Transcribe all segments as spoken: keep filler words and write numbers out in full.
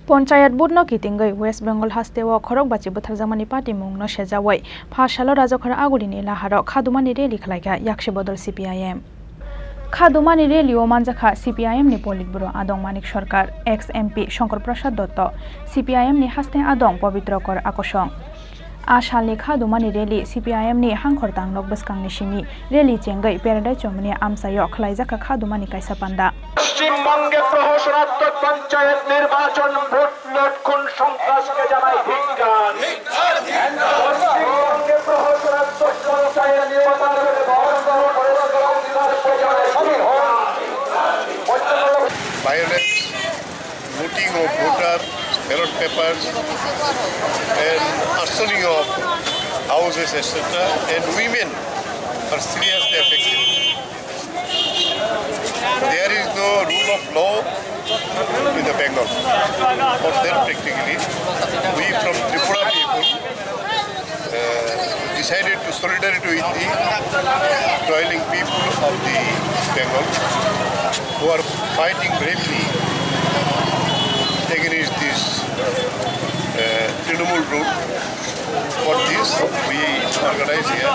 Ponchayat vote no kitingwi West Bengal hasteo khorok bachi bwtharjakmani party mungno sejawi pha salo Rajakhor Agulini laharo khadumani rally khlaikha Yakshi Bodol C P I M. Khadumani rally o manjakha C P I M ni Politburo Adong Manik Sarkar, ex M P Shankar Prasad Dotto, C P I M ni haste Adong Pabitra Kar Akosong. A salni khadumani rally C P I M ni hangkhor tangnok bwskangni simi rally chengwi Paradise Chowmuni amchaio khlaijakha khadumani kaisa panda. পশ্চিমবঙ্গে প্রহসনাত্মক পঞ্চায়েত নির্বাচন ভোট লুট খুন সন্ত্রাসকে জানাই ধিক্কার। পশ্চিমবঙ্গে প্রহসনাত্মক পঞ্চায়েত নির্বাচন Violence, looting of voters, ballot papers, and arsoning of houses, et cetera, and women are seriously affected. There is no rule of law in the Bengal. For that, practically, we from Tripura people uh, decided to solidarity with the toiling people of the Bengal who are fighting bravely against this uh, Trinamool rule. For this, we organize here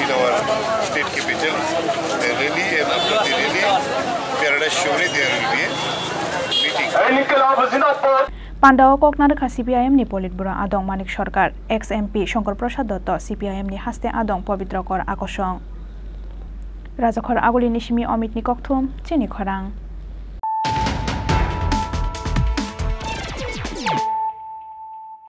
in our state capital a rally, and after the rally, Paradise Chowmuni, there will be a meeting. Panda o kok narwkha C P I M ni Politburo Adong Manik Sarkar, ex M P Shankar Prasad Dotto, C P I M ni haste Adong Pabitra Kar Akosong. Rajakhor Agulini simi Amit ni kokthum, chini khorang.